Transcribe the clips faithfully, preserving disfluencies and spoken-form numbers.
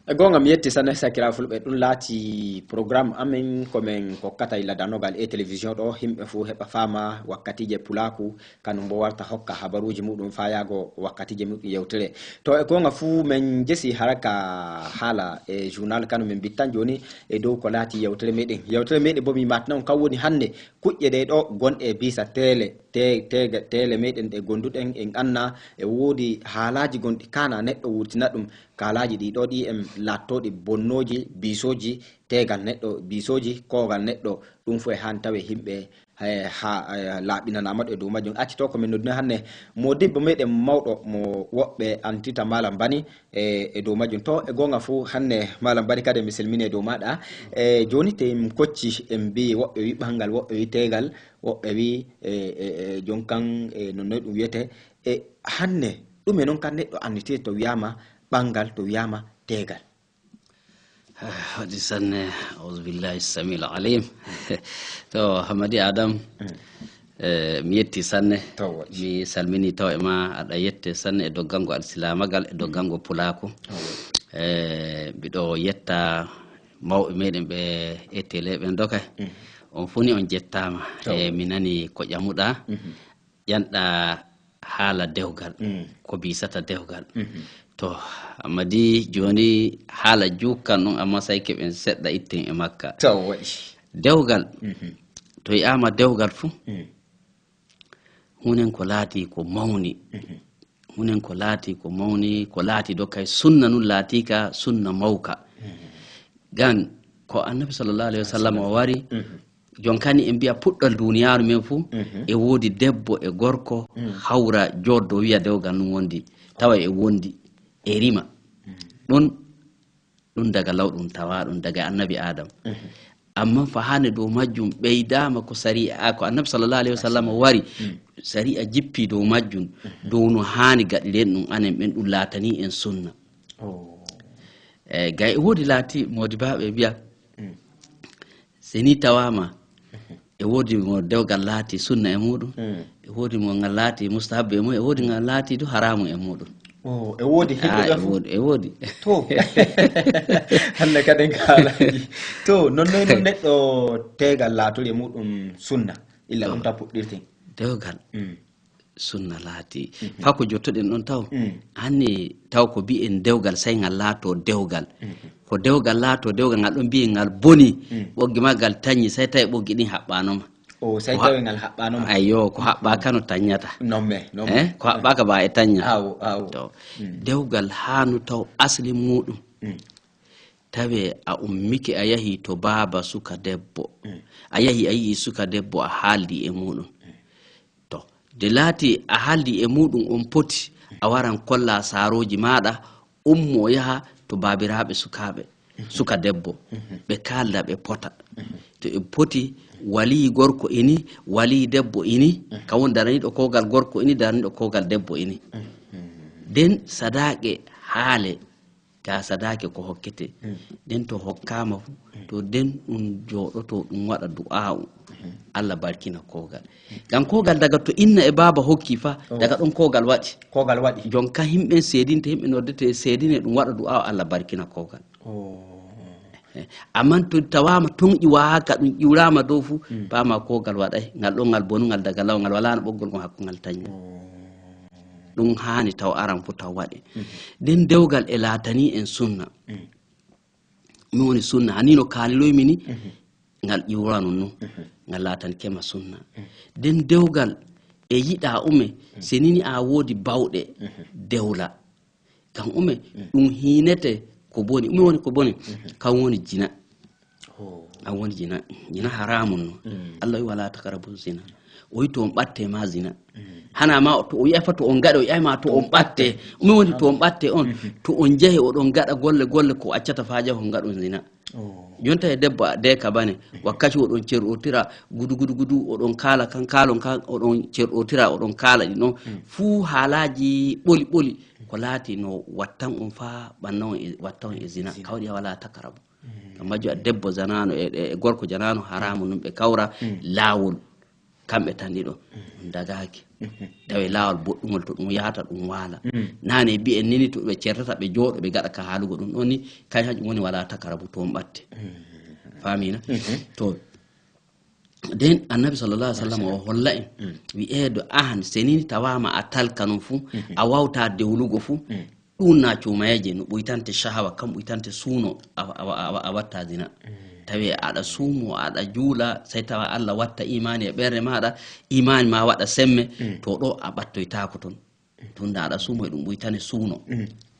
E goonga, mi yetti sanne, sakiraaɓe fulɓe. Ɗum laati programme amen ko men kokkata illa danogal e télévision ɗo, yimɓe fuu heɓa faama wakkatiije pulaaku, kanum bo warta hokka habaruuji muɗum faayaago wakkatiije muɗum yewtere. To e goonga fuu men jesi haraka haala e journal kanu men bittan jooni e dow ko laati yewtere meɗen. Yewtere meɗen bo mi matna on kan woni hannde kuƴƴe ɗe ɗo gonɗe e bisa teele, te-, teega-, teele meɗen ɗe gonduɗen en anna e woodi haalaaji gonɗi kana neɗɗo wurtina ɗum. Kaalaaji ɗi ɗo ɗi en laattooɗi bonnooji, biisooji, teegal neɗɗo, biisooji, koogal neɗɗo, ɗum fof e haan tawe yimɓe, eh, ha, eh, laaɓinanaama ɗo e dow majjum. Acci to ko min noddino hannde modibbo meɗen mawɗo mo woɓɓe antita Malam Bani, eh, e dow majjum. To e goonga fof hannde Malam Bani kadi mi selmini e dow maɗa. Eh, jooni te en kocci en mbi woɓɓe wi ɓangal, woɓɓe wi teegal, woɓɓe wi, eh, eh, eh, jon kan, eh, no noy ɗum wiyete. E hannde ɗume noon kan neɗɗo annitirta to wiyaama ɓangal, to wiyaama teegal? Waɗi sanne, auzubillahi samil alim. To Hamadi Adam, eh, mi yetti sanne. Mi salmini taw e ma, aɗa yette sanne e doggango alsilamagal, e doggango pulaaku. Eh, mbiɗo yetta mawɓe meɗen ɓe e télé ɓen doka. On fuu ni on jettaama. Eh, mi nani ko ƴamuɗa. Ƴanɗa haala dewgal, ko bisata dewgal. To, Amadi, jooni haala juukan ɗum, amma say keɓen seɗɗa itten e makka. Taw waɗi. Dewgal, to wi'aama dewgal fu, hunen ko laati ko mawni. Hunen ko laati ko mawni, ko laati do kay sunna nun laati ka sunna mawka. Gan ko Annabi sallallahu alaihi wasallam o wari, jonkani en mbiya puɗɗal duniyaaru men fu, e woodi debbo e gorko hawra joddo wiya dewgal nun wondi, tawa e wondi, e rima. Ɗum, ɗum daga law ɗum tawa ɗum daga Annabi Adam. Amma fa hande dow majjum ɓeydaama ko sari'a, ko Annabi sallallahu alaihi wasallam wari, sari'a jippi dow majjum, dow no haani gaɗiren ɗum anen ɓen, ɗum laatani en sunna. Eh, gay e woodi laati modibaaɓe mbiya, se ni tawaama, e woodi mo dewgal laati sunna e muɗum, e woodi mo ngal laati mustahabbe e muɗum, e woodi ngal laati du haramu e muɗum. Oh, e woodi himɓe Ah, ɓe e fof? Woodi, e woodi. To. Hannde kadi en kaalani. To, non noy non neɗɗo teegal laatori e muɗum sunna, illa ɗum ta puɗɗirten. Dewgal. Sunna laati. Faa ko jottoɗen ɗon taw. Hanni taw ko mbi'en dewgal, sey ngal laato dewgal. Ko dewgal laato dewgal, ngal ɗon mbi'en ngal boni, ɓoggi maggal tañi, sey tawi ɓoggi ɗin haɓɓaanoma. O, sey Ko ha- tawi ngal haɓɓaanoma. Ayyo, ko haɓɓaaka no tañata. Nomme, nomme. Eh? Ko haɓɓaaka ba e taña. Awo, awo. To. Dewgal haanu taw asli muɗum. Tawe a ummike a yahi to baaba suka debbo. A yahi a yi'i suka debbo a haaldi e muɗum. To, de laati a haaldi e muɗum on poti, a waran kolla saarooji maaɗa, ummo yaha to baabiraaɓe sukaaɓe, suka debbo, ɓe kaalda ɓe pota. To ɓe poti, walii gorko ini, walii debbo ini, ka won daraniiɗo koogal gorko ini, daraniiɗo koogal debbo ini. Den sadaaqe haale, ka sadaake ko hokkete. Den to hokkaama fu, to den ɗum jooɗoto ɗum waɗa du'aa'u. Allah barkina koogal. Ngam koogal daga to inna e baaba hokki fa, daga ɗon koogal waɗi. Koogal waɗi. Jon ka himɓen seedinte, himɓe noddete seedine ɗum waɗa du'aa'u Allah barkina koogal. Eh, amman to tawaama tun ƴiwaaka, ɗum ƴiwraama dow fu, paama koogal waɗay. Ngal ɗon ngal bonungal daga law, ngal walaano ɓoggol ngon hakkungal tañi. Ɗum haani taw aran fu taw waɗe. Nden dewgal e laatani en sunna. Ɗum woni sunna. Hani no kaaliroymi ni, ngal ƴiwrano nun. Ngal laatanke ma sunna. Nden dewgal e yiɗa ume, se nini a woodi bawɗe dewla. Kan ume, ɗum hiinete ko boni. Ume woni ko boni? Kan woni jina. An woni jina. Jina haramun no. Allah wi wala takarabu zina. O wi to on ɓatte ma zina. Hana ma to o wi'ay fa to on gaɗe, o wi'ay ma to on ɓatte. Ume woni to on ɓatte on? To on jehe oɗon gaɗa golle, golle ko accata fa jaho on gaɗon zina. Jonta e debbo a de ka bane, wakkaci oɗon cerɗotira gudu, gudu, gudu, oɗon kaala kan, kaalon kan, oɗon cerɗotira, oɗon kaala ɗi non. Fuu haalaaji ɓoli, ɓoli, ko laati no wattan on fa ɓanna on e, watta on e zina. Kawɗi wala takarabu. Ngam majjum a debbo janano e, e, e gorko janano haramu nun ɓe kawra laawol. Kamɓe tan ɗiɗo, ɗum dagaaki. Tawi laawol boɗɗungol to ɗum yahata, ɗum waala. Naane mbiyen nini to ɓe certata, ɓe jooɗo, ɓe gaɗa ka haalugo ɗum ɗon ni, kañ haƴum woni wala takarabu toon ɓatte. Faamina? To, den Annabi sallallahu alaihi wasallam o holla en, wi'eedo ahan, senini tawaama a talka non fu, a wawta dewlugo fu, ɗum na cuumayeeje, no ɓuytante shahawa, kam ɓuytante suuno, a, a, a, a watta zina. Tawi aɗa suumo, aɗa juula, sai tawa Allah watta imaani e ɓernde maaɗa, imaani ma waɗa semme, to ɗo a ɓattoytaako ton. Tunda aɗa suumo e ɗum ɓuytane suuno.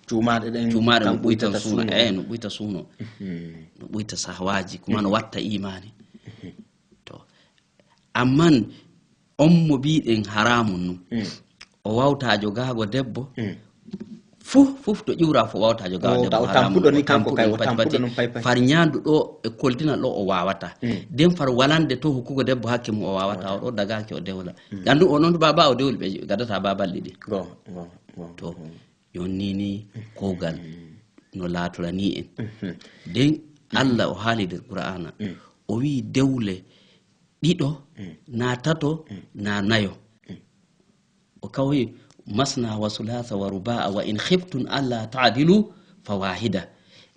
Cuumaaɗe ɗen cuumaaɗe no kam ɓuytan ɓuytata suuno, suuno. Eh, no ɓuyta suuno. No ɓuyta sahawaaji, kuma no watta imaani. To. Amman on mo mbiɗen haramun nun, o wawta jogaago debbo, fuf, fuf to ƴiwra fu o wawta jogaago O debbo ta-, o haramun tampuɗo nun, ni o kanko tampuɗo kay, nun o pati tampuɗo pati. Nun pay pay. Far ñaandu ɗo e koltinal ɗo o wawata. Den far walande to hokkugo debbo hakke mum o wawata, o ɗo dagaki o dewla. Gandu o non to baba o dewli ɓe gadata babal ɗiɗi. Go, go, go, To, go. Jonni ni kuugal no laatoranii en. Den Allah o haali nder Qur'aana, o wi'i dewle ɗiɗo, na tato, na nayo. O kawi masna wa sulaasa wa ruba'a wa in khiftum alla ta'dilu fa wahida.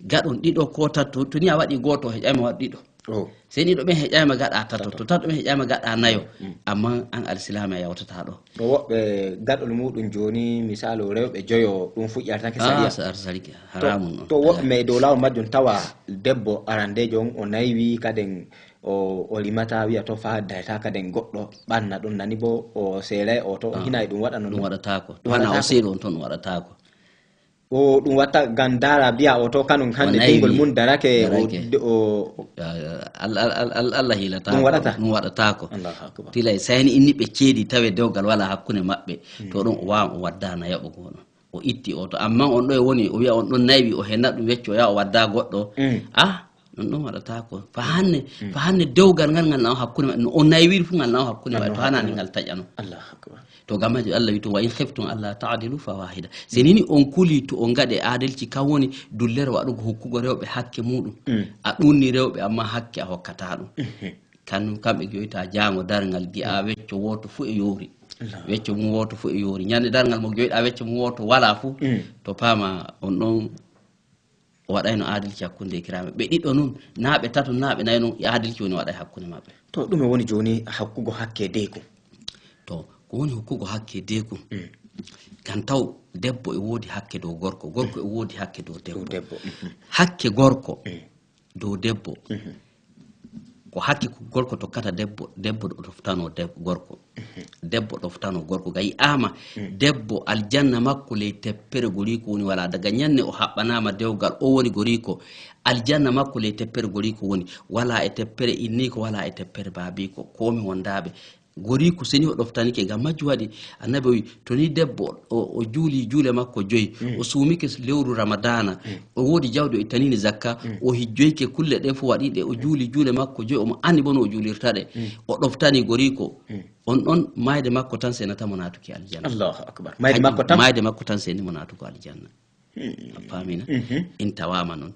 Gaɗon ɗiɗo ko tato, to ni a waɗi gooto, heƴayma waɗ ɗiɗo. Oh. Seniiɗo ɓen heƴayma gaɗa tato, to tato ɓen heƴayma gaɗa nayo. Amma an alsilaame a yawtata ɗo. To woɓɓe gaɗol muɗum jooni, misaalu rewɓe joyo, ɗum fuɗƴartake sariya. Ah, sa-, sariya. To, haramun on. To woɓɓe e dow laawol majjum tawa debbo arandeejo on o naywi, kaden o, o limata wi'a to fa dayta kaden goɗɗo ɓanna ɗum nani bo o seelay o to o hinay ɗum waɗa non. Ɗum waɗataako. Ɗum waɗataako. Hana o seeɗo on ton ɗum waɗataako. O ɗum watta ngam dara biya o to kanum hande dingol mun darake o, o Allah, Allah, Allah, Allah hiilata ɗum waɗata. Ɗum waɗataako. Allahu akbar. Tilay sayni inni ɓe ceedi tawe dewgal wala hakkunde maɓɓe. To ɗum o wawan o waddana yaɓo gono. O itti o to. Amma on ɗo e woni o wi'a on ɗon naywi o henna ɗum wecco ya o wadda goɗɗo. Ah, non ɗon waɗataako. Fa hanne, fa hanne dewgal ngal ngal na o hakkunde maɓɓe. No o naywiri fu ngal na o hakkunde maɓɓe. To hanani ngal taƴano. Allahu akbar. To gam majum Allah wi to wa in khiftum alla ta'dilu fa wahida. Se nini on kuli to on gaɗe adalci kan woni dullere waɗugo hokkugo rewɓe hakke muɗum. A ɗunni rewɓe amma hakke a hokkata ɗum. Kanum kamɓe giyoyta jaango darngal gi'a wecco wooto fu e yoori. Wecco mum wooto fu e yoori. Ñande darngal mo giyoyɗa wecco mum wooto wala fu. To paama on ɗon o waɗayno adalci hakkunde e kiraaɓe. Ɓe ɗiɗo nun, naa ɓe tato, naa ɓe nayo nun, e adalci woni waɗa e hakkunde maɓɓe. To, ɗume woni jooni hokkugo hakke deeku? To, ko woni hokkugo hakke deeku? Kan taw debbo e woodi hakke dow gorko, gorko e woodi hakke dow debbo. Dow debbo, mhm. Hakke gorko dow debbo. Ko hakke ko gorko tokkata debbo, debbo ɗo ɗoftano deb-, gorko. Debbo ɗoftano gorko. Ga yi'aama, debbo aljanna makko ley teppere goriiko woni wala. Daga ñanne o haɓɓanaama dewgal, o woni goriiko. Aljanna makko ley teppere goriiko woni. Wala e teppere inniiko, wala e teppere baabiiko. Koomi wondaaɓe. Goriiko seni o ɗoftanike. Ngam majjum waɗi, Annabi o wi, to ni debbo o, o juuli juule makko joyi, o suumike lewru Ramadaana, o woodi jawdi o ittanini zakka, o hijjoyike kulle ɗe fof waɗiɗe, o juuli juule makko joyi, omo anndi bono o juulirta ɗe. O ɗoftani goriiko. On ɗon maayde makko tan senata mo naatuki aljanna. Allahu akbar. Maayde makko tan? Maayde makko tan seni mo naatugo aljanna. A faamina? In tawaama noon.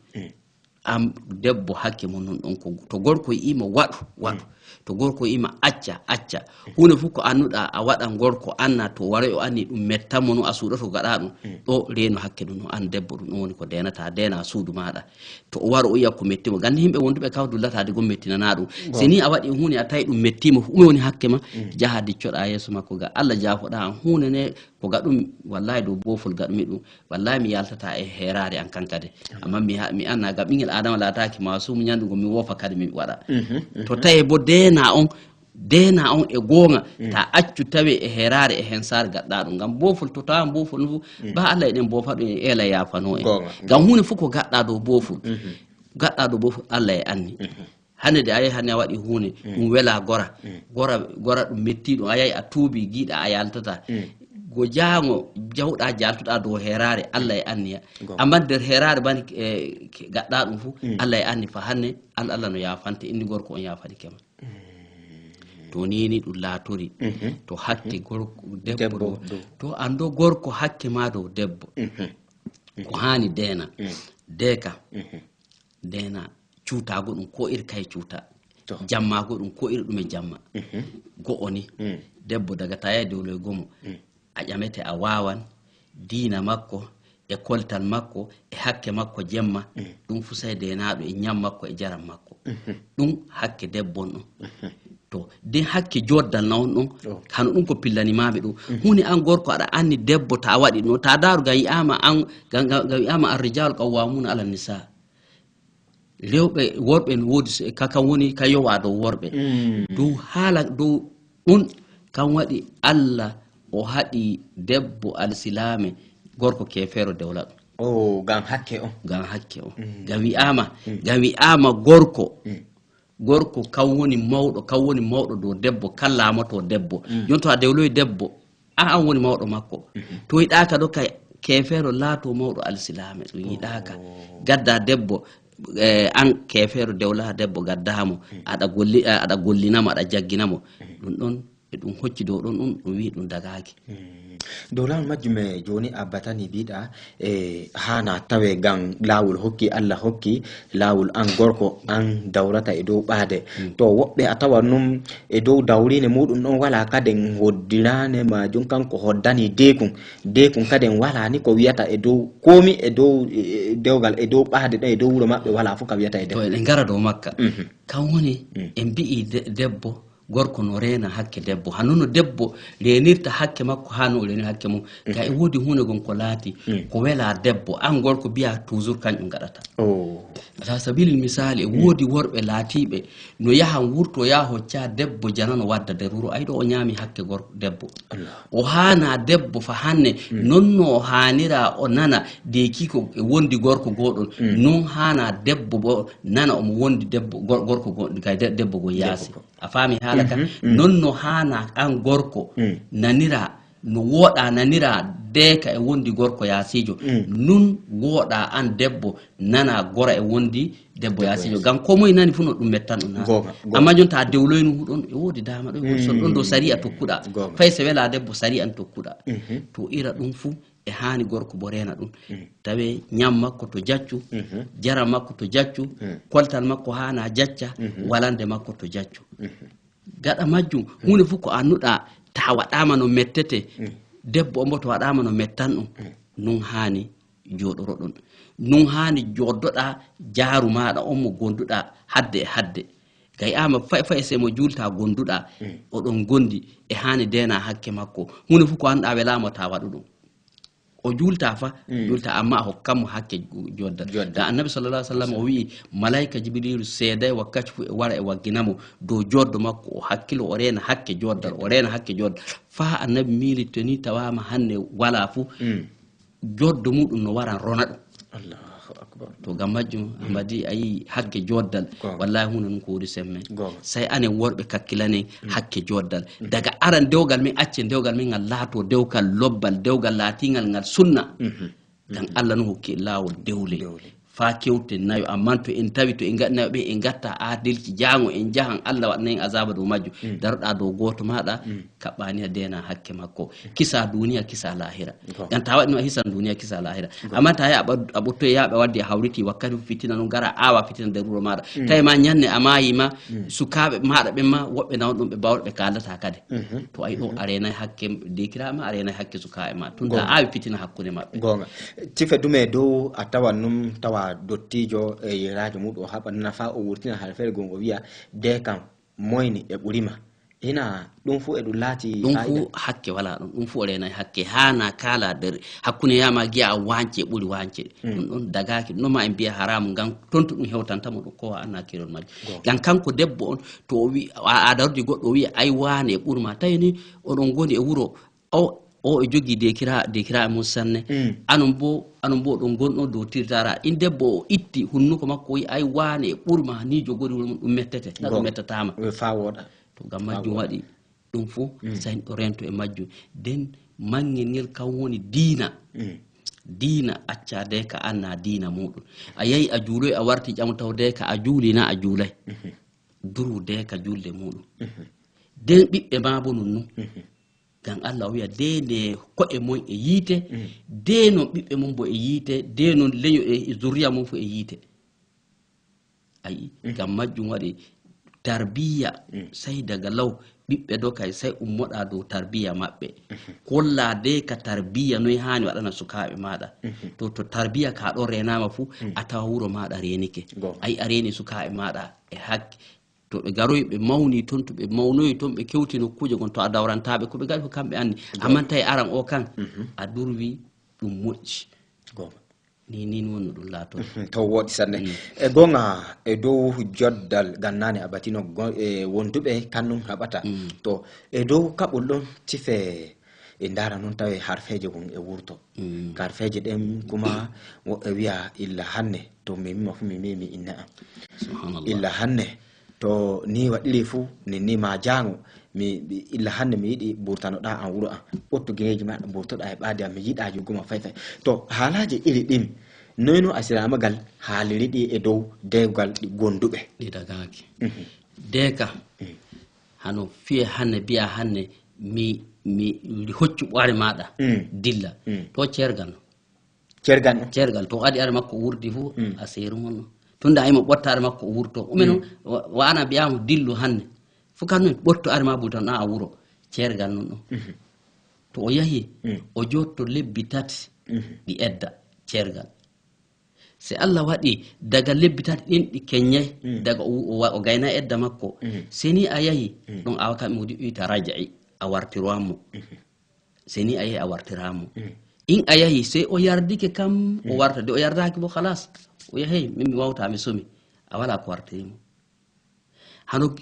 Am debbo hakke mum noon ɗon ko to gorko yi'ima waɗu, waɗu. To gorko yi'ima acca, acca. Huunde fof ko annuɗa a waɗan gorko anna to waroy o anni ɗum mettan mo noon a suuɗoto gaɗa ɗum. Ɗo reeno hakke ɗum noon an debbo ɗum ɗon woni ko deenata, deena suudu maaɗa. To o waro o yi'a ko metti mo. Gandi yimɓe wonduɓe kaw dullata de gom mettinana ɗum. Se ni a waɗi huunde a tawi ɗum metti mo, ɗume woni hakke ma? Jaha diccoɗa yeeso makko ga Allah jaafoɗa an huunde ne ko gaɗum wallahi dow boofol gaɗumi ɗum. Wallahi mi yaltata e heeraare an kan kadi. Amma mi ha-, mi anna ngam ɓingel Adama laataaki maasumu ñande ngo mi woofa kadi mi waɗa. To tawi bo deena on, deena on e goonga, ta accu tawe e heeraare e hensaare gaɗɗa ɗum. Ngam boofol to tawa boofol no fu, ba Allah eɗen boofa ɗum e eela yaafano en. Goonga. Ngam huunde fof ko gaɗɗa dow boofol. Gaɗɗa dow boofol Allah e anni. Hannde de a yehi hannde a waɗi huunde, ɗum wela gora. Gora, gora ɗum metti ɗum, a yahi a tuubi giiɗa a yaltata. Go jaango jawɗa jaltuɗa dow heeraare, Allah e anniya. Goonga. Amma nder heeraare bani, eh, ke-, gaɗɗa ɗum fu, Allah e anni fa hannde, Al-, Allah no yaafante, inni gorko on yaafanike ma. To ni ni ɗum laatori, to hakke gorko, debbo ɗo, to anndo gorko hakke ma dow debbo. Ko haani deena, deeka. Deena cuutaago ɗum ko iri kay cuuta. To. Jamma ko ɗum, ko iri ɗum e jamma. Mhm. Go'o ni. Mm. Debbo daga ta yahi dewloy gomo. Mm. A ƴamete a waawan, diina makko, e koltal makko, e hakke makko jemma, mm, ɗum fu sey deenaaɗo e ñam makko e jaram makko. Mhm. Ɗum hakke debbo on ɗon. Mhm. To, den hakke joddal na on ɗon, oh, hano ɗum ko pillani maaɓe ɗum. Mhm. Huunde an gorko aɗa anni debbo ta waɗi ɗum, ta daaru ga yi'aama an, ga, ga, ga wi'aama arrijaal qawwaamuuna ala nisaa. Rewɓe, worɓe no woodi se-, ka, kan woni ka yowa dow worɓe. Mm. Dow haala, dow ɗum, kan waɗi Allah o haɗi debbo alsilaame, gorko keefeero dewla ɗum. Oh, ngam hakke on. Ngam hakke on. Mm. Ngam wi'aama, mm, ngam wi'aama gorko. Mm. Gorko kan woni mawɗo, kan woni mawɗo dow debbo, kan laamoto debbo. Mm. Jonto a dewloy debbo, a an woni mawɗo makko. Mhm. To yiɗaaka ɗo kay, keefeero laato mawɗo alsilaame, ɗum yiɗaaka. Oh. Gadda debbo, eh, an keefeero dewla debbo gaddaamo, mm, aɗa golli-, eh, aɗa gollinamo, aɗa jagginamo. Mm. Ɗum ɗon, e ɗum hocci dow ɗon, ɗum, ɗum wi'i ɗum dagaaki. Mm. Dow laawol majjum e jooni a batani mbiɗa, e haana tawe ngam laawol hokki, Allah hokki, laawol an gorko, an dawrata e dow ɓaade. Mm. To woɓɓe a tawa num e dow dawriine muɗum ɗon wala kaden hoddiraane majum kanko hoddani deekun. Deekun kaden wala ni ko wiyata e dow komi e dow, e, e dewgal e dow ɓaade ɗon e dow wuro maɓɓe wala fof ka wiyata e To debbo. Eɗen ngara dow makka. Mhm. Kan woni, mm, en mbi'i de-, debbo, gorko no reena hakke debbo. Hano no debbo reenirta hakke makko, haa no o reenir hakke mum. Ka e woodi huunde gon ko laati, mm, ko wela debbo. An gorko mbiya toujours kanƴum gaɗata. Oh. Ala sabilil misaali, e, mm, woodi worɓe laatiiɓe no yahan wurto, yaha hocca debbo janano wadda nder wuro. Ay ɗo o ñaami hakke gor-, debbo. Allah. O haana debbo fa hanne, mm, non no o haanira o nana deekiko e wondi gorko goɗɗo. Mm. Non haana debbo bo nana omo wondi debbo, gor-, gorko goɗɗo, kay de-, debbo go yaasi. Debbo go. A faami haala ka? Mhm, mm. Non no haana an gorko, mm, nanira, no wooɗa nanira deeka e wondi gorko yaasiijo. Mm. Nun wooɗa an debbo nana gora e wondi debbo yaasiijo. Debbo yaasiijo. Ngam ko moye nani fu no ɗum mettan ɗum na. Goonga, goonga. Amma jonta a dewloynu ɗon, e woodi dama ɗon, e woodi son ɗon dow sariya tokkuɗa. Goonga. Fay se wela debbo sariya an tokkuɗa. Mhm. To ira ɗum fu, e haani gorko bo reena ɗum. Mm. Tawe ñam makko to jaccu, mhm, jaram makko to jaccu, mm, koltal makko haana jacca, mhm, walande makko to jaccu. Mhm. Gaɗa majjum, mm, huunde fu ko annuɗa, ta waɗaama no mettete, mm, debbo on bo to waɗaama no mettan ɗum, mm, nun haani jooɗoro ɗon. Nun haani jooɗoɗa jaaru maaɗa on mo gonduɗa hadde e hadde. Gay ama fay fay se mo juulta gonduɗa, mm, oɗon gondi, e haani deena hakke makko. Huunde fu ko annuɗa welaama ta waɗu ɗum. O juulta fa, mm, juulta, amma a hokkan mo hakke ju-, joddal. Joddal. Ga Annabi sallallahu alaihi wasallam o wi'i, malaika Jibrilu seeday wakkati fu e wara e waggina mo dow joddo makko, o hakkilo, o reena hakke joddal, o reena hakke joddal. Fa Annabi miilitoni tawaama hanne wala fu, mm, joddo muɗum no wara rona ɗum. Allahu akbar. To gam majjum, mm, Amadi a yi hakke joddal. Goonga. Wallahi huunde nun ko woni semme. Goonga. Sai anen worɓe kakkilanen, mm, hakke joddal. Mm. Daga aran dewgal men, accen dewgal men ngal laato dewgal lobbal, dewgal laatingal ngal sunna. Mhm. Gam, mhm, Allah no hokki laawol dewle. Dewle. Faa kewte nayo, amman to en tawi to en gaɗi nayo ɓen, en gatta adalci jaango, en jahan Allah waɗana en azaba dow majjum. Mm. Daroɗa dow gooto maaɗa, mm, kaɓɓaniya deena hakke makko. Kisa duniya, kisa lahira. Goonga. Gam ta waɗi no a hisan duniya, kisa lahira. Goonga. Amma ta yaha a ɓad-, a ɓottoy yaaɓe waddi a hawriti wakkati fu fitina no gara awa fitina nder wuro maaɗa. Mm. Tawi ma ñande a maayi ma, mm, sukaaɓe maaɗa ɓen ma woɓɓe nawɗum ɓe bawɗo ɓe kaalata kade. Mhm. To ay ɗo, mhm, a reenay hakke deekiraaɓe ma, a reenay hakke sukaaɓe ma. Tunda a awi fitina hakkunde maɓɓe. Goonga. Cife dume dow a tawan num tawa dottiijo e yeraajo muɗum o haɓa nafa o wurtina hara feere gon o wiya de kam moyni e ɓuri ma. Ina ɗum fu e ɗum laati ɗum fu hakke wala ɗum. Ɗum fu o reenay hakke. Haana kaala nder hakkunde yama giya a wance ɓuri wance. Mm. Ɗum ɗon dagaaki. Ɗum ɗon ma en mbiya haramu ngam tontu ɗum hewtanta mo ɗum ko wa anna kirol majjum. Goonga. Ngam kanko debbo on to o wi-, a, a dardi goɗɗo o wiya ay waane e ɓuri ma. Tawi ni oɗon gondi e wuro o, o e jogi dekira, dekira e mum sanne. Mm. Anon bo, anon bo ɗon gonɗo dow tirtara. In debbo o itti hunnuko makko o wi ay waane e ɓuri ma ni jogori wuro mum ɗum mettete. Na ɗum mettatama. Fa wooɗa. To gam majjum waɗi. Ɗum fu, mm, sahin ɗo rento e majjum. Den manngel ngel kan woni diina. Mm. Diina acca de ka anna diina muɗum. A yahi a juuloy a warti ƴamu taw de ka a juuli na a juulay. Mhm. Duru de ka julde muɗum. Mhm. Den ɓiɓɓe ma bo nun nun. Mhm. Ngam Allah o wi'a de nde ko'e mon e yiite, mm, de non ɓiɓɓe mon bo e yiite, de non leño e zuriya mon fu e yiite. Ayi, mhm, ngam majjum waɗi Tarbiya, mm, sai daga law, ɓiɓɓe dokay, sai ummoɗa dow tarbiya maɓɓe. Mhm. Kolla de ka tarbiya noy hani waɗana sukaaɓe maɗa. Mhm. To, to tarbiya ka ɗon renama fu, mm, a tawa wuro maɗa renike. Go. Ai a reni sukaaɓe maɗa e hakke. To ɓe garoyi ɓe mawni ton, to ɓe mawnoyi ton, ɓe kewti nokkuje gon, to a dawrantaɓe ko ɓe gaɗi fu kamɓe anni. Go. Amma tawi aran o kan, mhm, a durwi ɗum moƴƴi. Go. Ni, ni wonno ɗum laatoto. Mhm, to wooɗi sanne. Mm. E goonga, e dow joddal gannane a batino go-, e wonduɓe kannun haɓata. Mm. To, e dow kaɓol ɗon tife e ndaara non tawe harfeeje gon e wurto. Mm. Ka harfeeje ɗen kuma woɓɓe wi'a illa hanne, to mi mema fu mi memi inna am. Subhanallah. Illa hanne, to ni waɗiri fu, ni, ni ma jaango, mi, mi, illa hannde mi yiɗi burtanoɗa an wuro an. Ɓottu gineeji ma burtoɗa e ɓaade am, mi yiɗa juguma fay fay. To, haalaaji iri ɗin, noyno a siramagal haaliri ɗi e dow dewgal ɗi gonduɓe? Ɗi dagaaki. Mhm. Deeka, mm, hano fiye hannde, biya hannde, mi, mi hoccu ɓoore maɗa, mm, dilla. Mm. To cergal no. Cergal no? Cergal, to waɗi are makko wurdi fu, mm, a seeru mon no. Tunda ay mo ɓotta are makko wurto. Ume no, mm, wa-, wa ana biyamo dillu hanne. Fu kan no ɓotto are ma butan a wuro. Cergal non ɗo. Mhm. To o yahi, mm, o jotto lebbi tati, mhm, ɗi edda cergal. Se Allah waɗi daga lebbi tati ɗin ɗi kenyay, mm, daga o, o wa-, o gayna edda makko. Mhm. Se ni a yahi, mm, ɗon awa kam mo wi'uta raja'i, a wartiro mo. Mhm. Se ni a yahi a wartira mo. Mm. In a yahi, se o yardike kam, o, mm, warta. De o yardaki bo, halas. O yahi, min mi wawta, mi somi. A wala ko wartiri mo. Hano,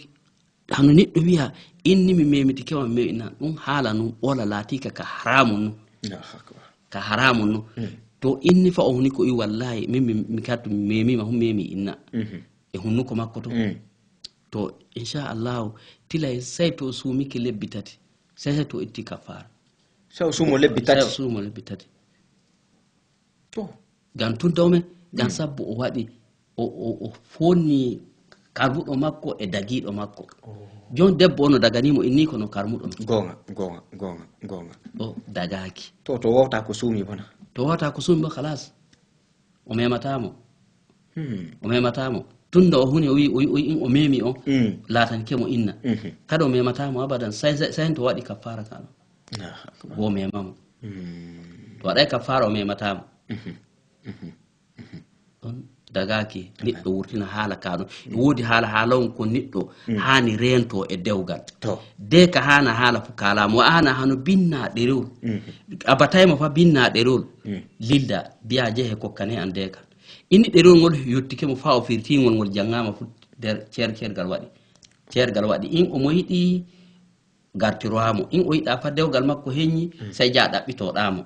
hano niɗɗo wiya, inni mi memitike ma, mi memi nan. Ɗum haala nun, ola laatika ka haramun nun. Allahu akbar. Ka haramun nun. Mm. To inni fa o huni ko i wallahi, min mi, mi kattu mi memima, hum memi inna. Mhm. E hunnuko makko to. Mm. To, insha Allahu, tilay sai to sumike lebbi tati. Sai, sai to itti kafara. Sai o sumo lebbi tati? Sai o sumo lebbi tati. To. Gam tun dawme, gam, mm, sabbu o waɗi, o, o, o fonni karmuɗo makko e dagiɗo makko. Oh. Jon debbo ono dagani mo inni ko no karmuɗo mo. Gonga, gonga, gonga, gonga. O dagaki. To, to wawta ko sumi bona. To wawta ko sumi bo, kalas. O memata mo. Hmm. O memata mo. Tunda o huni o wi, o wi, o wi in o memi o, mm, laatanke mo inna. Mhm. Kada o memata mo abadan, sai, sai, sai to waɗi kafara kano. Allahu akbar. Wo mema mo. Hmm. To waɗai kafara o memata mo. Mhm. Mhm. Mhm. Ɗon dagaki neɗɗo wurtina haala ka ɗon. E woodi haala, haala on ko neɗɗo, mm, haani rento e dewgal. To. De ka haana haala fu kala mo, a haana hano binna ɗerewol. Mm. A batay mo fa binna ɗerewol. Mm. Lilda, biya jehe kokkane an de ka. Inni ɗerewol ngol yottike mo fa o firti ngol, ngol jangama fu der cer-, cergal waɗi. Cergal waɗi. In o mo yiɗi gartirowa mo. In o yiɗa fa dewgal makko heñi, mm, sai ja ɗaɓɓitoɗa mo.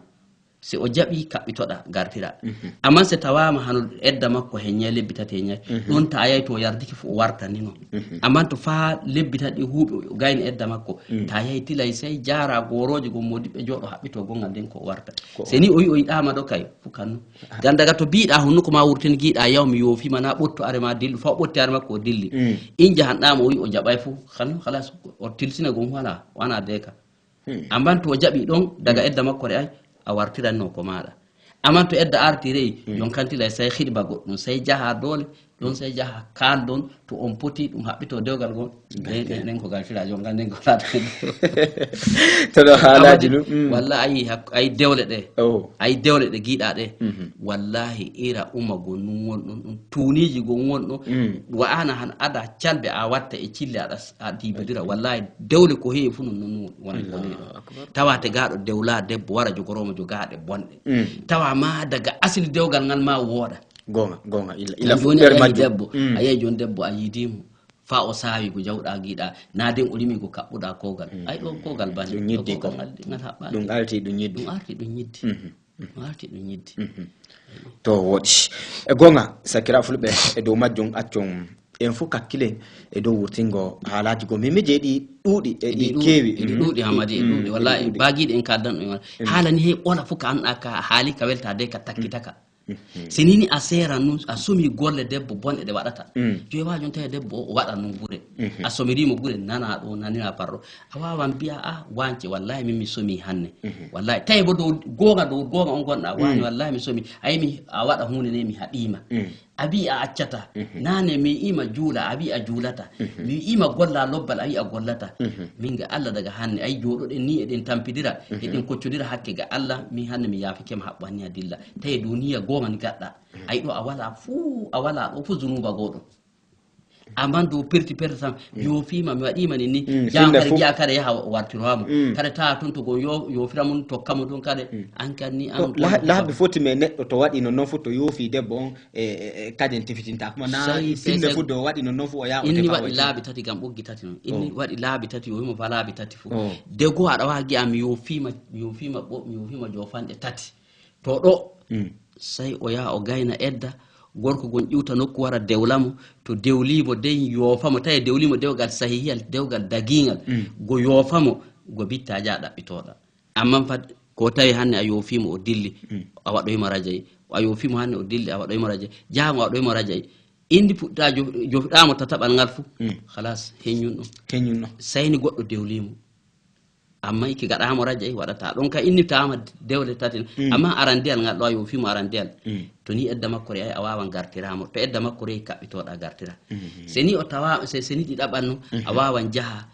Si o jaɓi, kaɓɓitoɗa, gartira. Mhm. Amma si tawama hano edda makko heññay, lebbi tati heññay, mhm, ɗon ta yahi to yardiki fu o wartani non. Mhm. Amma to fa lebbi tati huuɓi o gayni edda makko, mm, ta yahi tilay sai jara goroji gon modiɓɓe jooɗo haɓɓito gongal nden ko o warta. Ko o. Se ni o wi o yiɗama ɗo kay, fu kanno. Ah. Gam daga to biɗa hunnuko ma wurtini giɗa yaw mi yoofima na ɓotto are ma dillu, fa o ɓotti are makko o dilli. Mm. In jahanɗama o wi o jaɓay fu, kanno halas o tilsina gon wala, wana deka. Hmm. Amman to o jaɓi ɗon, daga, hmm, edda makko re ay, a wartiranno ko maɗa. Amman to edda arti rey, hmm, yon kantila sai hiɗba goɗɗum, sai jaha dole, ɗon sai jaha kal ɗon, to on poti ɗum haɓɓito dewgal gon, nden, nden, nden ko galfira, yon gal nden ko laata. To ɗo haalaji ɗum, hmm, walla ayi hak-, ayi dewle ɗe, oh, ayi dewle ɗe giɗa ɗe, mhm, wallahi ira uma gon ɗum won ɗon, ɗum tuniji gon won ɗon, hmm, wa'ana han ada calbe a watta e cille aɗa a diibodira, wallahi, dewle ko heewi fu non, non woni ko heewi. Allahu akbar. Tawa tegaɗo dewla debbo wara jogoromo jogaɗe bonɗe. Mm. Tawa ma daga asli dewgal ngal ma wooɗa. Gonga, gonga, illa, illa fu joni a nder yahi majjum. Debbo, mm, a yahi jon debbo a yiidimo. Fa o saawi ko jawɗa giɗa, na den o rimi ko kaɓɓuɗa kogal. Mm. Ay ɗo kogal bani. Ɗum ñiddi ko. Kogal ngal, ngal haɓɓaki. Ɗum arti ɗum ñiddi. Ɗum arti ɗum ñiddi. Mhm. Warti ɗum yidde. Mhm. To wooɗi. E goonga, sakira fulɓe, e dow majjum accon en fof kakkilen e dow wurtingo haalaaji goo. Min miijeeɗi ɗuuɗi, e ɗi keewi. Ɗi ɗuuɗi, Hamadi, e ɗuuɗi. Wallahi, baagiiɗi en kaldanɗo e maa. Haala ni hey ɓola fof ka anndaa ka haali ka welta de ka takkita ka. Mhm. Si ni ni a seera nun, a somi golle debbo bonɗe ɗe waɗata. Mm. Joyi waajo on tawi debbo o waɗa nun gure. Mhm. A somiri mo gure, nana ɗo, nanina parɗo. A waawan mbi'a, "Ah, wance, wallahi min mi somi hanne." Mhm. Wallahi, tawi bo dow goonga, dow goonga on gonɗa, "Wani, mm, wallahi mi somi. Ayi mi, a waɗa huunde ne mi haɗima." Mm. A wi a accata. Nane mi wi'ima juula, a wi a juulata. Mi wi'ima golla lobbal, a wi a gollata. Min ga Allah, daga hanne, ay, jooɗoɗen ni eɗen tampidira, eɗen koccodira hakke ga Allah. Min hanne mi yaafike ma, haɓɓu hanni a dilla. Tawi duniya goonga ni gaɗɗa. Ay, ɗo a wala fuu, a wala ɗo fuu zunuba goɗɗo. Amman dow perti perti tan, mi yoofima, mi waɗima ni ni. Jam finde kadi fu- giya kadi yaha wartirowa mo. Kadi tawa ton to go yo-, yoofira mum tokka mo ɗum kadi. An kan ni an To, la-, laabi foti me neɗɗo to waɗi no noon fu, to yoofi debbo on, e, e, e, kaden tifitinta. Kuma na Sey, sey, finde sey. fu do waɗi no noon fu o yaha o Inni tefa waɗi o laabi tati gam ɓoggi tati noon. Inni Oh. waɗi laabi tati, o wimo fa laabi tati fu. Oh. De go aɗa wawa giya mi yoofima, mi yoofima ɓo-, mi yoofima joofanɗe tati. To ɗo, Mm. sey o yaha o gayna edda, gorko gon ƴiwta nokku wara dewla mo, to dewli mo den yoofa mo, tawi dewli mo dewgal sahihiyal, dewgal dagingal, Mm. go yoofa mo, go bitta ja ɗaɓɓitoɗa. Amman fa ko tawi hanne a yoofi mo o dilli, Mm. a waɗoyimo rajay. A yoofi mo hanne o dilli, a waɗoyimo rajay. Jaha mo a waɗoyimo rajay. Indi puɗɗa jof-, jofɗa mo tataɓal ngal fu. Mm. Halas, heññun ɗum. Heññun ɗum. Sey ni goɗɗo dewli mo. Amma iki gaɗa mo rajay waɗata. Ɗon ka inni tawama dewle tati. Mm. Amma arandeyal ngal ɗo a yoofi mo arandeyal. Mm. To ni edda makko re ay a wawan gartira mo. To edda makko re kaɓɓitoɗa gartira. Mm. Se ni o tawa, se, se ni ɗi ɗaɓan no, a wawan jaha.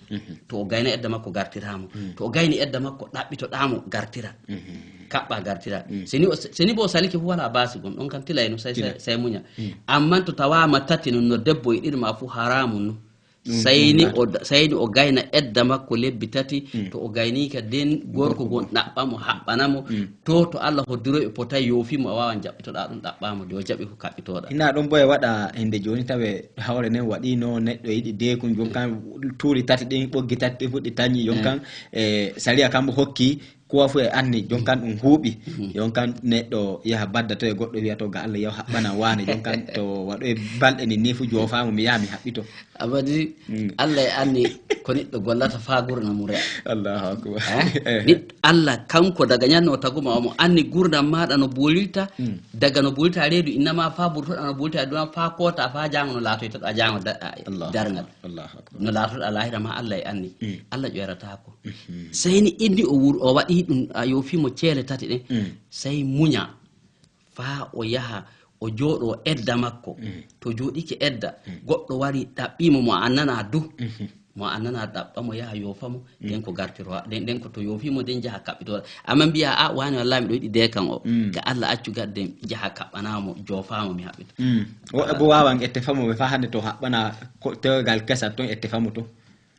To o gayna edda makko gartira mo. Mm. To o gayni edda makko ɗaɓɓitoɗa mo gartira. Mm. Kaɓɓa gartira. Mm. Se ni o, se ni bo o salike fu wala basi gon. Ɗon kan tilay no say, say, Tilay. say muña. Mm. Amma to tawama tati non no debbo e ɗiɗi ma fu haramun no. Ɗum Sayni ɗum o da-, sayni o gayna edda makko lebbi tati, Mm. to o gayni ka den gorko Gorko gon gon. ɗaɓɓa mo, haɓɓana mo, Mm. to, to Allah hoddiro e potay yoofi mo, a wawan jaɓɓitoɗa ɗum ɗaɓɓa mo, de o jaɓi ko kaɓɓitoɗa. Ina ɗon boye waɗa hinde jooni tawe hawre nden waɗino neɗɗo yiɗi deekun jon kan tuuri tati ɗin, ɓoggi tati ɗin fuɗɗi tañi jon Eh. kan, e sariya kambo hokki kuwa fu e anni, jon kan ɗum huuɓi. Mhm. Jon kan neɗɗo yaha badda to e goɗɗo wiya to ga Allah yaw haɓɓana waane, jon kan to waɗo e balɗe ni ni fu joofamo mi yaha mi haɓɓito. Abadi, Mm. Allah e anni ko neɗɗo gollata faa gurna mum re'a. Allahu akbar. Eh? Eh. Nit Allah kanko daga ñanno taguma omo anni gurdam maɗa no bolirta, Mm. daga no bolirta reedu innama faa burtoɗa no bolirta aduna faa koota faa jango no laatoytoɗa jango da-, a-, Allahu darngal. Akbar. Allahu akbar. No laatoɗa lahira ma Allah e anni. Mm. Allah ƴoyratako. Mhm. Sey ni inni o wur-, o waɗi ɗum, a yoofi mo ceele tati ɗen. Mm. Sey muña. Faa o yaha, o jooɗo edda makko. Mm. To jooɗike edda, Mm. goɗɗo wari ɗaɓɓimo mo a annana du. Mhm. Mo a annana ɗaɓɓa mo yaha yoofa mo, Mm. den ko gartirowa. Den, den ko to yoofi mo den jaha kaɓɓitoɗa. Amma mbiya, a, wani wallahi miɗo yiɗi de kan o. Mm. Ka Allah accu gadden jaha kaɓɓana mo, joofa mo mi haɓɓita. Mm. Woɓɓe bo wawan ette famo ɓe faa hande to haɓɓana ko tewgal kesal ton ette famo ton.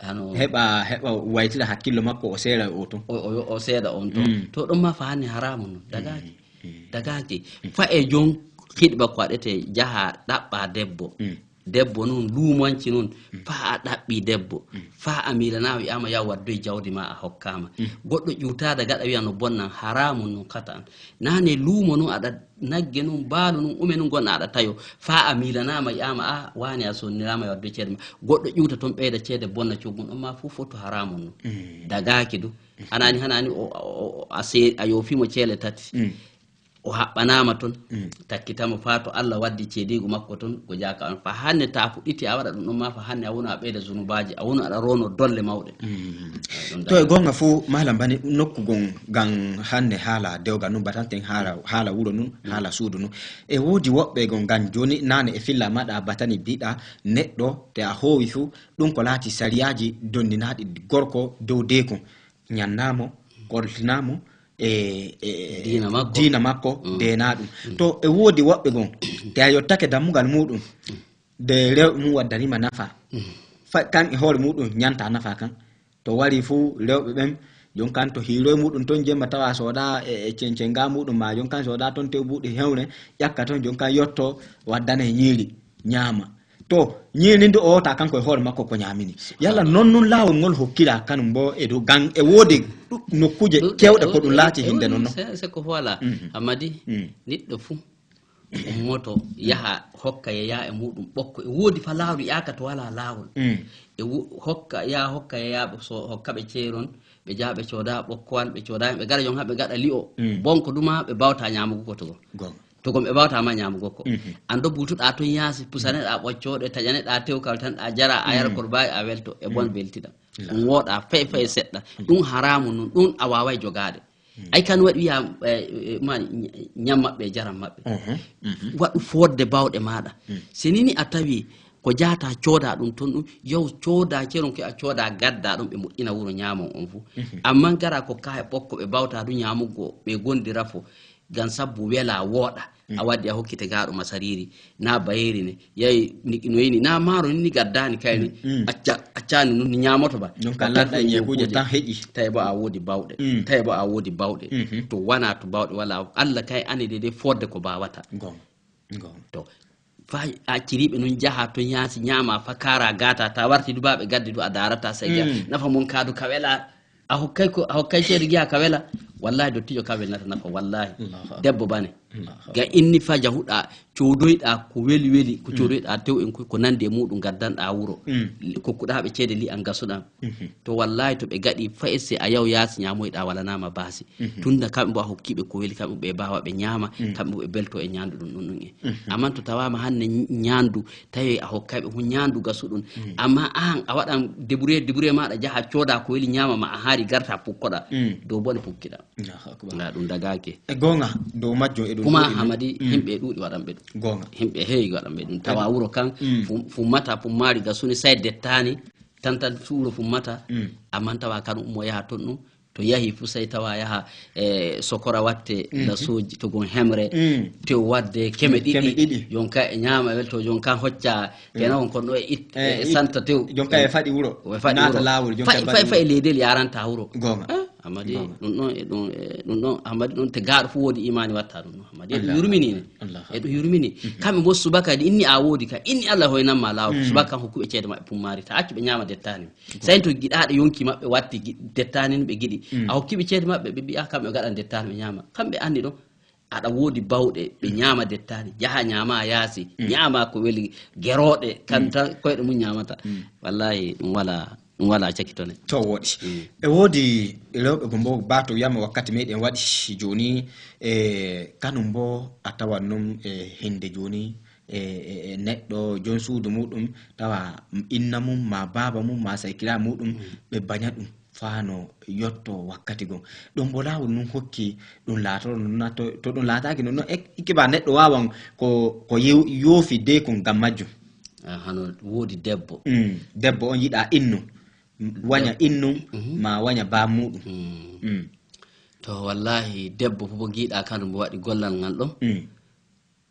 Ano. Heɓa, heɓa waytira hakkillo makko o seeɗa o ton. O, o, o seeɗa on ton. Mm. To ɗon ma fa hanni haramu non. Dagaaki. Mm. Dagaaki. Mm. Fa e jon hiɗba ko waɗete jaha ɗaɓɓa debbo. Mm. Debbo nun luumanci nun. Mm. Fa a ɗaɓɓi debbo. Mm. Fa a miilana wi'ama yaw waddoy jawdi ma a hokkama. Mm. Goɗɗo ƴuwtada gaɗa wi'a no bonnan haramu nun kata an. Nane luumo nun aɗa nagge nun, baalu nun, ume nun gonɗa aɗa tayo. Faa a miilanama, yi'ama, a, waane a sonnirama e wadde ceede ma. Goɗɗo ƴuuta ton ɓeyda ceede bonna coggun ɗon ma fuu fotu haramun nun. Mm. Dagaaki du. Hanani, hanani o, o, o, a se-, a yoofimo ceele tati. Mm. O haɓɓanama ton, Mm. takkitamo faa to Allah waddi ceediigu makko ton, ko jaaka on. Fa hanne ta fuɗɗiti a waɗa ɗum ɗon ma fa hanne a wona a ɓeyda zunuubaaji, a wona aɗa roono dolle mawɗe. Mm. Ɗum To e dagaaki. goonga fuu, Malam Bani, nokku gon ngam hannde haala dewgal nun, batanten haala, haala wuro nun, Mm. haala suudu nun. E woodi woɓɓe gon ngam jooni, naane e filla maɗa batani biɗa neɗɗo, te a hoowi fuu, ɗum ko laati sariyaaji dondinaaɗi gorko dow deekun. Ñannamo, koltinamo, e, e, e Diina makko. diina makko, Mm. deenaa ɗum. Mm. To e woodi woɓɓe gon, te a yottake dammugal muuɗum, de rewɓe mum waddanima nafa. Mm. Fa-, kan e hoore muɗum ñanta nafa kan. To wari fuu rewɓe ɓen, jon kan to hiiroy muɗum ton jemma tawa sooda e, e cencenga muɗum ma jon kan sooda ton tew buuɗi hewre, ƴakka ton jon kan yotto waddane ñiiri ñaama. To ñiiri ndi o wota kanko e hoore makko ko ñaamini. Yalla non nun laawol ngol hokkira kanum bo e dow gan e woodi ɗu-, nokkuje Ɗu-, kewɗe ko ɗum ɗu-, laati ɗu-, hinde non non. Se, se ko hola. Mhm. Amadi, Mm. niɗɗo fuu ummoto, yaha hokka yeeya e muɗum ɓokko. E woodi fa laawol yaaka to walaa laawol. Mm. E wo-, hokka, yaha hokka yeeyaaɓe so, hokka ɓe ceeron, ɓe jaha ɓe cooda ɓokkowal, ɓe cooda, ɓe gara jon haa ɓe gaɗa li'o. Mm. Bonko duma ɓe bawta ñaamugo ko to go. Gonga. To gom ɓe bawta ma ñaamugo ko. Mhm. An do butuɗa ton yaasi, pusaneɗa ɓoccooɗe, taƴaneɗa tewkal tan, a jara, a yara Mm. korbaaji, a welto, e bon Mm. beltiɗa. La. Ɗum wooɗa fay fay seɗɗa. Mm. Ɗum haramu nun, ɗum a waaway jogaade. Ay kan waɗi wiya, eh, eh, ma ñ- ñam maɓɓe e jaram maɓɓe. Mhm, mhm. Waɗu fodde bawɗe maɗa. Mm. Si nini a tawi ko jahata cooda ɗum ton ɗum, yow cooda ceron ke a cooda gadda ɗum ɓe moƴƴina wuro ñamon on fu. Mhm. Amma gara ko kahe ɓokko ɓe bawta du ñamugo ɓe gondi rafo. Gam sabbu wela wooɗa. Mm. A waddi a hokkite gaɗo masariri, na bayeri ne. Yayi ni, no yini, na maaro ni, ni gaddani kayni. Mm, mm. Acca, accani nun ni ñamoto ba. Donc a ladda ñekuuje tan heƴi. Tawi bo a woodi bawɗe. Mm. Tawi bo a woodi bawɗe. Mhm. To wana to bawɗe wala, Allah kay ani de, de fodde ko bawata. Gonga. Gonga. To fa acciriɓe nun jaha to ñaasi ñama fa kara gata ta warti dubaɓe gaddi du a darata sai giya. Mm. Nafa mon kadu ka wela. A hokkay ko, a hokkay ceede giya ka wela. Wallahi dottijo ka welnata nafa, wallahi. Allahu akbar. Debbo bane. Allahu akbar. Ga inni fa jahuɗa, codoyɗa ko weli weli, ko codoyɗa tew en ko, ko nandi e muɗum gaddanɗa wuro. Mm. Kokkuɗa ɓe ceede li an gasuɗan. Mhm. To wallahi to ɓe gaɗi fa esse a yaw yaasi ñamoyɗa walanama baasi. Mhm. Tunda kamɓe bo a hokkiɓe ko weli, kamɓe ɓe bawa ɓe ñama, mm, kamɓe bo ɓe belto e ñandu ɗum ɗum ɗum en. Mhm. Amma to tawama hande ñ- ñandu, tawi a hokkay ɓe hun ñandu gasuɗum. Mm. Amma an a waɗan débrouiller, débrouiller maɗa jaha cooda ko weli ñama ma a hari garta pukkoɗa. Mm. Dow bone pukkiɗa. Allahu akbar. Nga ɗum dagake. E gonga, dow majjum eɗum kuma ɗuɗi non. Hamadi, mm, himɓe ɗuɗi waɗan ɓe ɗum. Gonga. Himɓe heewi waɗan ɓe ɗum. Tawa wuro kan, mm, fu- fummata, pummaari gasuni, sai dettani, tan tan suuro fummata, mm, amma tawa kan ummo yaha ton ɗum, to yahi fu sai tawa yaha, e sokora watte, mhm, gasoji to gon hemre, mm, tew wadde keme ɗiɗi, keme ɗiɗi. Jonka e ñama welto, jonka hocca, mm, kenan on kon ɗo e it-, eh, e it-, santa tew. Jonka e faɗi wuro. O e faɗi naata wuro. Lawol, jonka fa'i, e fa'i, faɗi fa'i wuro. Leydel yaranta wuro. Gonga. Eh? Amadi, gonga. Ɗum ɗon e ɗum, e ɗum ɗon, Amadi ɗum te gaaɗo fu woodi imani watta ɗum ɗon. Amadi eɗum yurmini ne. Allahu akbar. Eɗum yurmini. Mhm. Kamɓe bo subaka ɗi inni a woodi ka, inni Allah hoynan ma laawol. Mm. Subaka kan hokkuɓe ceede maɓɓe pummaari. Ta accu ɓe ñaama dettaani. Gonga. Sai to giɗaaɗe yonki maɓɓe watti gi-, dettaani no ɓe giɗi. Mm. A hokkiɓe ceede maɓɓe, ɓe mbi'a kamɓe ɓe gaɗan dettaani ɓe ñaama. Kamɓe anni ɗon. Aɗa woodi bawɗe, ɓe, mm, ñaama dettaani. Jaha ñaama yaasi. Mm. Ñaama ko weli gerooɗe, kan, mm, tan koyɗe mum ñaamata. Mm. Wallahi ɗum wala. Ɗum wala cakitone. To wooɗi. Mm. E woodi rewɓe gombo ba to wiyama wakkati meɗen waɗi jooni, e kanum bo a tawan noon e hinde jooni, e, e, e neɗɗo joom suudu muɗum tawa inna mum ma baaba mum ma saykira muɗum, mm, ɓe baña ɗum faa no yotto wakkati gom. Ɗum bo laawol nun hokki ɗum laatoro nun na to, to ɗum laataaki nun, non e, e kiba neɗɗo waawan ko, ko yew-, yoofi dey kon ngam majjum. Ah, hano woodi debbo. Mm, debbo on yiɗa innu. Waña innum, mhm, ma waña baa muɗum. Mm. Mm. To wallahi debbo fof bo giɗa kanum bo waɗi gollal ngal ɗo. Mm.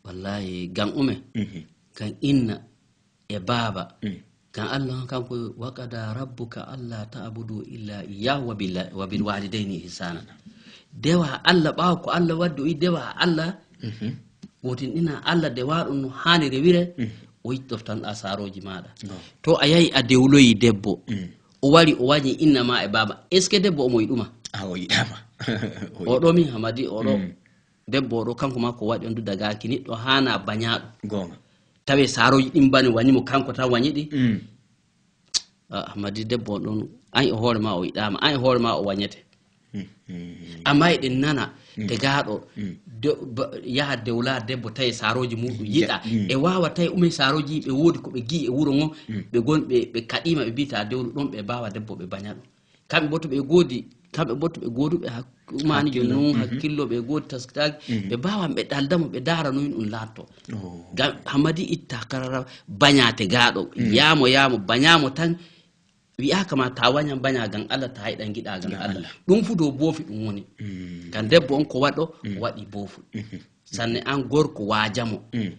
Wallahi gam ume? Mhm. Gam inna e baaba. Mm. Gam Allah on kanko, "Wa qada rabbuka alla ta'budu illa iyyahu wa bil, wa bil walidayni ihsana." Dewa Allah, ɓaawo ko Allah waddi, o yi dewa Allah. Mhm. Wootinɗina Allah dewa ɗum no haani rewire, mhm, o yittof tan ɗa saarooji maaɗa. Bon. To a yahi a dewloyi debbo, mm, o wari o wañi inna ma e baaba. Est-ce que debbo omo yiɗuma? A o yiɗama. O yiɗama. O ɗo min Hamadi, o ɗo. Mm. Debbo o ɗo kanko ma ko waɗi on du dagaki niɗɗo haana bañaɗo. Gonga. Tawe saarooji ɗin bane wañi mo kanko tan wañi ɗi. Mm. Ah, Hamadi debbo on ɗon, an e hoore ma o yiɗama, an e hoore ma o wañete. Mm, mm, mm. Amma eɗen nana, mm, te gaaɗo, mm, de-, ba-, yaha dewla debbo tawi saarooji muɗum yiɗa. Mm. E waawa tawi umen saarooji ɓe woodi ko ɓe gi'i e wuro ngon, mm, ɓe gon-, ɓe, ɓe kaɗima ɓe mbiita dewlu ɗon ɓe baawa debbo ɓe baña ɗum. Kamɓe bo to ɓe goodi, kamɓe bo to ɓe gooduɓe hak-, umani jooni nun, mhm, hakkillo ɓe goodi taskitaaki, mhm, ɓe baawan ɓe ɗalda mo, ɓe daara no ɗum laatto. Oh. Ngam Hamadi itta karara bañate gaaɗo, mm, yaamo, yaamo, bañaamo tan, wi'aaka ma ta wañan baña ngam Allah, ta yiɗan giɗa ngam Allah. Ngam Allah. Ɗum fu dow boofi ɗum woni. Mm. Ngam debbo on ko waɗo, mm, o waɗi boofu. Mhm. Sanne an gorko waajamo. Mm.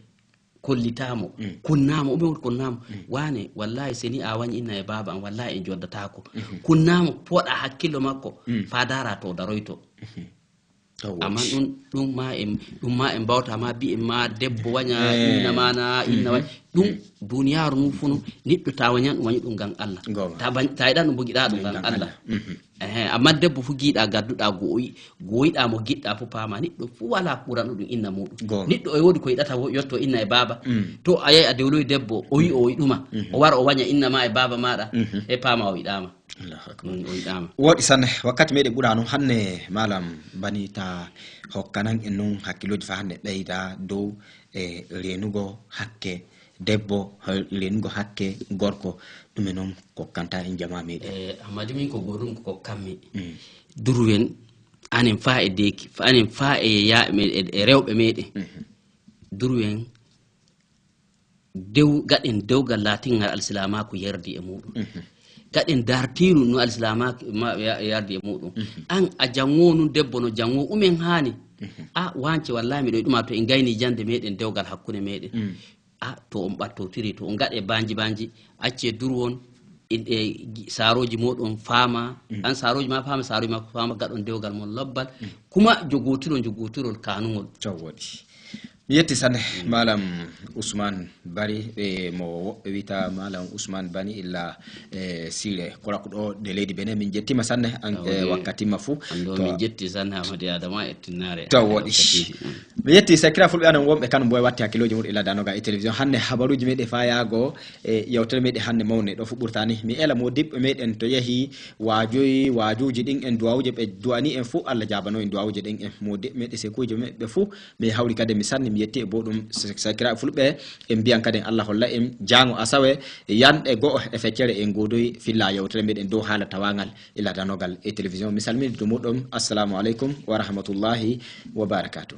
Kollitamo, mm, kunnamo, ume woni kunnamo. Mm. Wane, wallahi seni a wañi inna e baaba an, wallahi en joddatako. Mhm. Kunnamo, poɗa hakkillo makko, mm, fa dara to daroyto. Mhm. Taw amma woti. Ɗum, ɗum ma en, ɗum ma en mbawta ma bi en ma debbo waña, eh, inna ma na, inna wa-, mhm, ɗum, mm, duniyaaru ndu fu no, niɗɗo ta wañan ɗum wañi ɗum ngam Allah. Ngoma. Ta bañ-, ta yiɗan ɗum bo giɗa ɗum ngam Allah. Ngam Allah. Mhm. Ehe, amma debbo fu giɗa gadduɗa go o yi-, go yiɗa mo giɗɗa fu paama, niɗɗo fu wala kuran ɗum inna muɗum. Goonga. Niɗɗo e woodi ko yiɗata wo-, yotto inna e baaba. Mm. To a yahi a dewloyi debbo, o yi o yiɗuma. Mhm. O wara o waña inna ma e baaba maɗa. Mhm. E paama o yiɗama. Allahu akbar. Mm, o yiɗama. Wooɗi sanne, wakkati meɗen ɓura noon hannde, Malam Bani, ta hokkanan en noon hakkiloji fa hannde ɓeyda dow e reenugo hakke debbo, ha-, reenugo hakke gorko, ɗume noon kokkanta en jamaa meɗen? Eh, Ammadi min ko goɗɗum ko kokkammi. Mm. Durwen, anen faa e deeki, fa anen faa e yeyaaɓe meɗen, e, e rewɓe meɗen. Mhm. Durwen dew, gaɗen dewgal laatingal alsilaamaaku yardi e muuɗum. Mhm. Gaɗen dartiiru no alsilaamaaku ma-, ya-, yardi e muuɗum. Mhm. An a janngoo nun debbo no janngoo umen haani. Mhm. A wance wallahi miɗo yiɗuma to en gayni jannde meɗen dewgal hakkunde meɗen. Mm. A to on ɓattotiri, to on gaɗe banji banji, accee durwon, in-, e gi-, saarooji mooɗon faama. Mm. An saarooji ma faama, saarooji ma faama, gaɗon dewgal mon lobbal. Mm. Kuma jogootirol, jogootirol kaanungol. Taw woɗi. Mi yetti sanne, Malam Ousmane Bari, e mo woɓɓe wita Malam Ousmane Bani, illa, e, siire Koraku ɗo de leydi Benin. Min jettima sanne, an, Taw e, woɗi. Wakkati ma fu. An ɗo To min jetti sanne, Amadi Adama e tinnaare. Taw woɗi. Wakkati. Mm. Mi yetti sakira fulɓe anan wonɓe kan mboy watti hakkiloji mum illa danoga e télévision. Hannde habaruji meɗen fayaago e yewtere meɗen hannde mawne ɗo fu ɓurtani. Mi ela mo diɓɓe meɗen to yehi waajoyi, waajuji ɗin en duwawuje ɓe duwani en fu, Allah jaabano en duwawuje ɗin en mo diɓɓe meɗen sekuji meɗen fu. Mi hawri kadi mi sanni mi yetti e boɗum sa-, sakira fulɓe en mbiyan kadi Allah holla en jaango asawe yanɗe go'o e feccere en godoyi filla yewtere meɗen dow haala tawangal illa danogal e télévision. Mi salmini to muɗum. Assalamu aleykum wa rahmatullahi wa barakatuh.